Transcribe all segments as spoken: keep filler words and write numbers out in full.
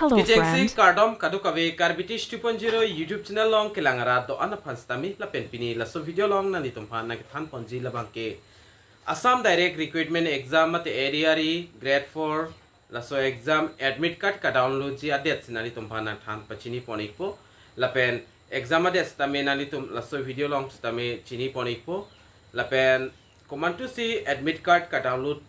Hello, kechengsi friend. Kardom kadokave Karbi Teach two point zero YouTube channel along kelang arat do-an aphan sitame lapen pini laso video along nanglitumphan nangkethan ponji labangke Assam Direct Recruitment Exam mate A D R E grade four laso exam admit card kadownload ji adet si nanglitumphan nangthan pachini pon ikpo. Lapen exam adet sitame nanglitum laso video along sitame chini pon ikpo. Lapen komantusi admit card kadownload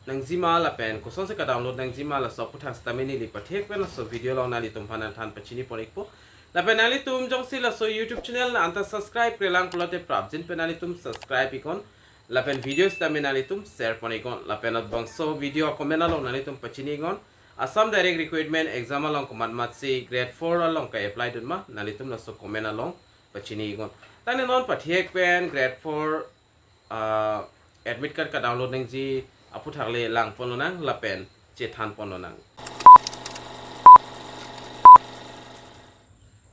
nangjima lapen kosonsi kadownload nangjima laso aphuthak sitame neli pathek pen laso video along nanglitumphan nangthan pachini pon ikpo. Lapen nanglitum jongsi laso YouTube channel na anta subscribe krelang pulote prapjin pen nanglitum subscribe iknon. Lapen video sitame nanglitum share pon iknon. Lapen labangso video comment along nanglitum pachini iknon. Assam Direct Recruitment Exam along komatmatsi grade four along ka-apply dunma nanglitum laso comment along pachini iknon. Tangte non pathek pen grade four ah, admit card kadownload nangji aphuthak le lang pon lonang lapen chethan pon lonang.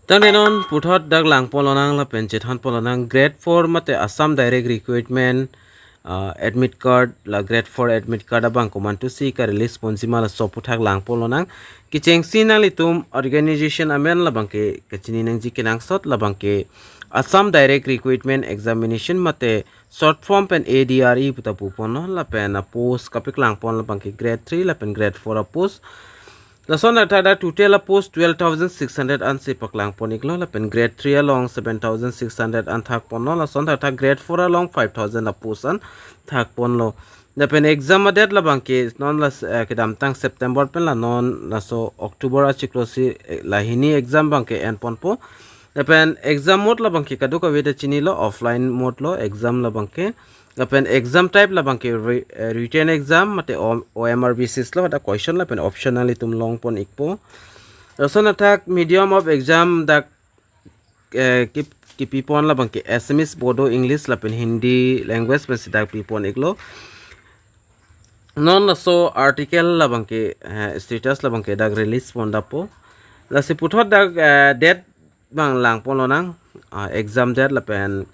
Tangte non puthot dak lang pon lonang lapen chethan pon lonang grade four mate Assam Direct Recruitment, ah, admit card la grade four admit card abang komantusi ka-release ponjima laso aphuthak lang pon lonang. Kechengsi nanglitum organization amen labangke kachini nangji kenangsot labangke Assam Direct Recruitment Examination mate short form pen A D R E puta pu ponlo lapen a-post kapeklang pon labangke grade three lapen grade four a-post. Lason thakthak dak total a-post twelve thousand six hundred ansi paklang pon iklo lapen grade three along seven thousand six hundred an thak ponlo, lason thakthak grade four along five thousand a-post an thak ponlo. Lapen exam adet labangke non la, eh, kedamtang September pen la non laso October achiklo si, eh, la hini exam abangke en ponpo. Lapen exam mode labangke kadokave ta chinilo, offline mode lo exam labangke. Lapen exam type labangke re-, eh, written exam mate O-, O M R basis lo, hadak question lapen option nanglitum long pon ikpo. Lason athak medium of exam dak, eh, kip-, kipi pon labangke Assamese, Bodo, English lapen Hindi language pensi dak pi pon iklo. Non laso article labangke, eh, status labangke dak release pon dapo. Lasi puthot dak, eh, date abang lang pon lonang, ah, exam date lapen,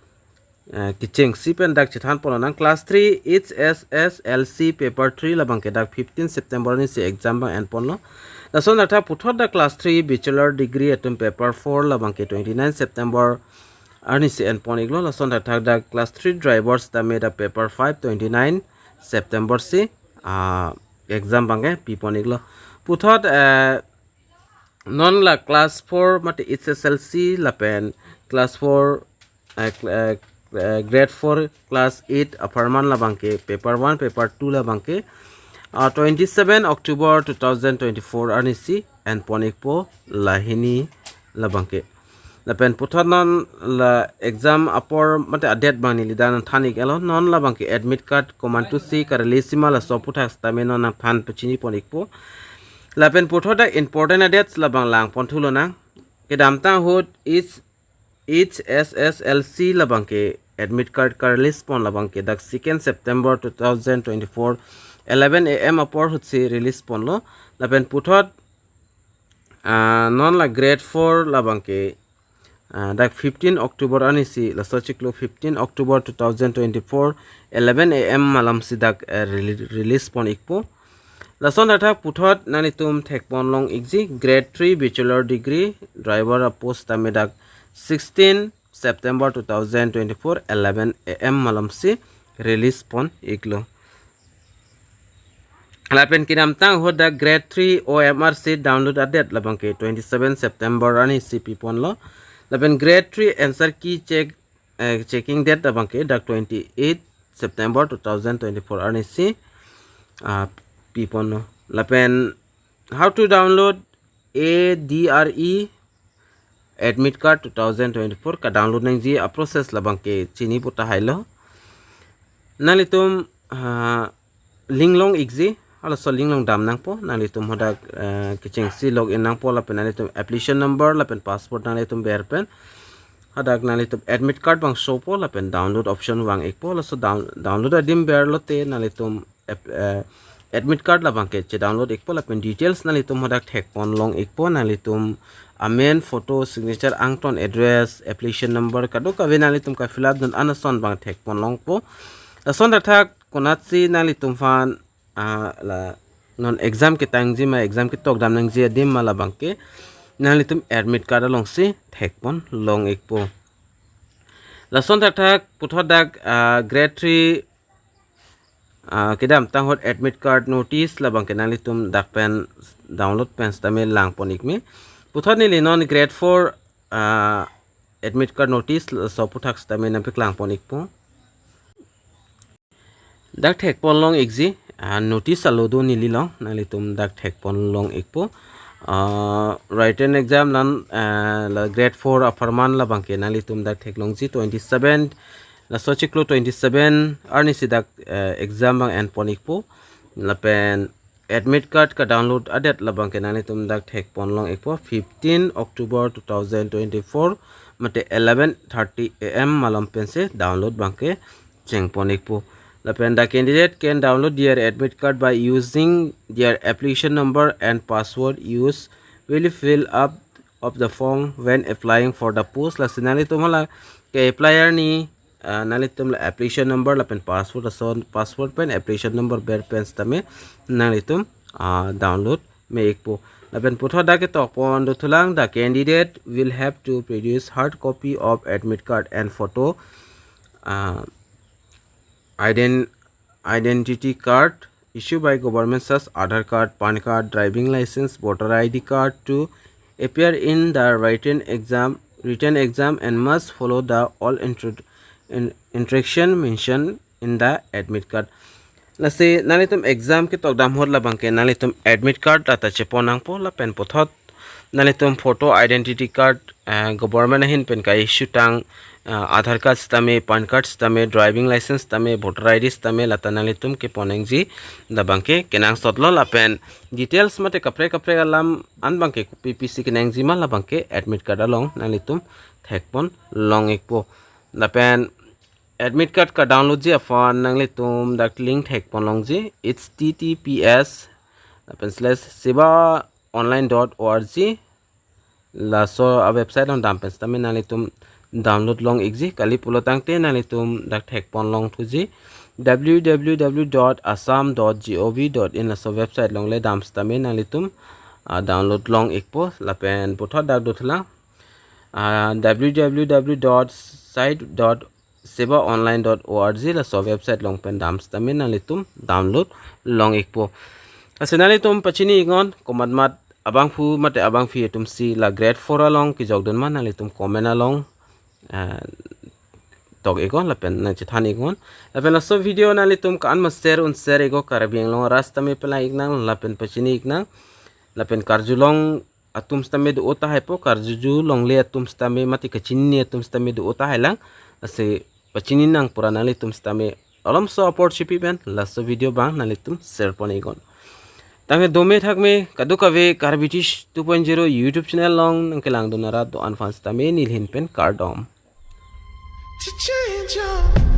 eh, kechengsi pen dak chethan pon lonang. Class three H S S L C paper three labangke dak fifteen September arnisi exam abang en ponlo. Lason thakthak puthot dak class three bachelor degree atum paper four labangke twenty-nine September arnisi en pon iklo. Lason thakthak dak class three drivers tame dak paper five twenty-nine September si, ah, exam abangke pi pon iklo. Puthot, eh, non la class four mate H S S L C lapen class four, eh, cl-, eh, eh, grade four class eight apharman labangke paper one, paper two labangke, ah, twenty-seven October two thousand twenty-four arnisi en pon ikpo la hini labangke. Lapen puthot non la exam apor mate a-date abang neli dak nangthan ik-etlo, non labangke admit card komantusi ka-release jima laso aphuthak sitame non nangthan pachini pon ikpo. Lapen puthot dak important a-dates labang lang pon thu lonang. Kedamtang ahut H-, H S S L C labangke admit card ka-release pon labangke dak second September two thousand twenty-four eleven A M apor ahutsi release ponlo. Lapen puthot, ah, non la grade four labangke, ah, dak fifteen October arnisi, laso achiklo fifteen October two thousand twenty-four eleven A M malomsi dak, eh, rele-, release pon ikpo. Lason thakthak puthot nanglitum thek pon long ikji, grade three bachelor degree driver a-post tame dak sixteen September two thousand twenty-four eleven A M malomsi release pon iklo. Lapen kedamtang ahut dak grade three O M R sheet download a-date labangke twenty-seven September arnisi pi ponlo. Lapen grade three answer key check, eh, checking date labangke dak twenty-eight September two thousand twenty-four arnisi, ah, pi ponlo. Lapen how to download A D R E admit card two thousand twenty-four ka-download nangji a-process labangke chini pu tahai lo. Nanglitum, ah, link long ikji, halaso link along dam nangpo, nanglitum hadak, eh, kechengsi log in nangpo lapen nanglitum application number lapen password nanglitum ber pen hadak nanglitum admit card abang show po lapen download option vang ikpo, laso down-, download adim berlote nanglitum ap-, eh, admit card labangke che-download ikpo lapen details nanglitum hadak thek pon long ikpo, nanglitum amen, photo, signature, angton, address, application number kadokave nanglitum ka-fill up dun an ason abang thek pon longpo. Lason thakthak konatsi nanglitumphan, ah, la non exam ketangji ma exam ketokdam nangji adim ma labangke nanglitum admit card alongsi thekpon long-ikpo. Lason thakthak puthot dak, ah, grade three, ah, kedamtang ahut admit card notice labangke nanglitum dak pen download pen sitame langpon-ikme. Puthot neli non grade four, ah, admit card notice laso aphuthak sitame nangpaklangpon-ikpo. Dak thekpon long-ikji, ah, notice alo do neli long, nanglitum dak thekpon long-ikpo. Ah, written exam non, ah, la grade four apharman labangke nanglitum dak theklongji twenty-seven, laso chiklo twenty-seven arnisi dak, eh, exam abang enpon-ikpo. Lapen admit card kadownload adet labangke nanglitum dak thekpon long-ikpo, fifteen October two thousand twenty-four mate eleven thirty A M malom pensi download abangke chengpon-ikpo. Lapen the candidate can download their admit card by using their application number and password used while fill up of the form when applying for the post. Lasi nanglitum hala ke-apply arni, ah, nanglitum la application number lapen password, lason password pen application number ber pen sitame nanglitum, ah, download me-ikpo. Lapen puthot dak ketokpon dothulang, the candidate will have to produce hard copy of admit card and photo, ah, ident-, identity card issued by government such Aadhaar card, PAN card, driving license, voter I D card to appear in the written exam, written exam and must follow the all intro-, in-, instruction mentioned in the admit card. Lasi nanglitum exam ketokdam ahut labangke nanglitum admit card lata chepon nangpo, lapen puthot nanglitum photo, identity card, eh, government ahin pen ka-issue tang, eh, Aadhaar card sitame, PAN card sitame, driving license sitame, voter I D sitame lata nanglitum kepon nangji labangke kenangsotlo. Lapen details mate kaprek kaprek alam an abangke kopi pisi kenangji ma labangke admit card along nanglitum thekpon long-ikpo. Lapen admit card kadownloadji aphan nanglitum dak link thekpon longji, H T T P S lapen slash seva online dot org, laso a-website along dam pen sitame nanglitum download long-ikji. Kali pulo tangte nanglitum dak thekpon longthuji, W W W dot assam dot gov dot in laso website along le dam sitame nanglitum, ah, download long-ikpo. Lapen puthot dak dothulang, ah, W W W dot site dot seva online dot org laso website along pen dam sitame nanglitum download long-ikpo. Lasi nanglitum pachini-iknon, komatmat abangphu mate abangphi atumsi la grade four along kejokdun ma nanglitum comment along, eh, tok-iknon lapen nangchethan-iknon. Lapen laso video nanglitum ko-an ma share un share-iknon, Karbi Anglong arat sitame pelang-iknang lapen pachini-iknang. Lapen karjulong atum sitame do-o tahaipo, karjuju longle atum sitame mate kachini atum sitame do-o tahai lang. Lasi pachini nang pura nanglitum sitame alomso apor chipi pen laso video abang nanglitum share pon-iknon. Tangke dome thakme, kadokave Karbi Teach two point zero YouTube channel along nangkelangdun arat do-an aphan sitame neli ahin pen kardom. To change your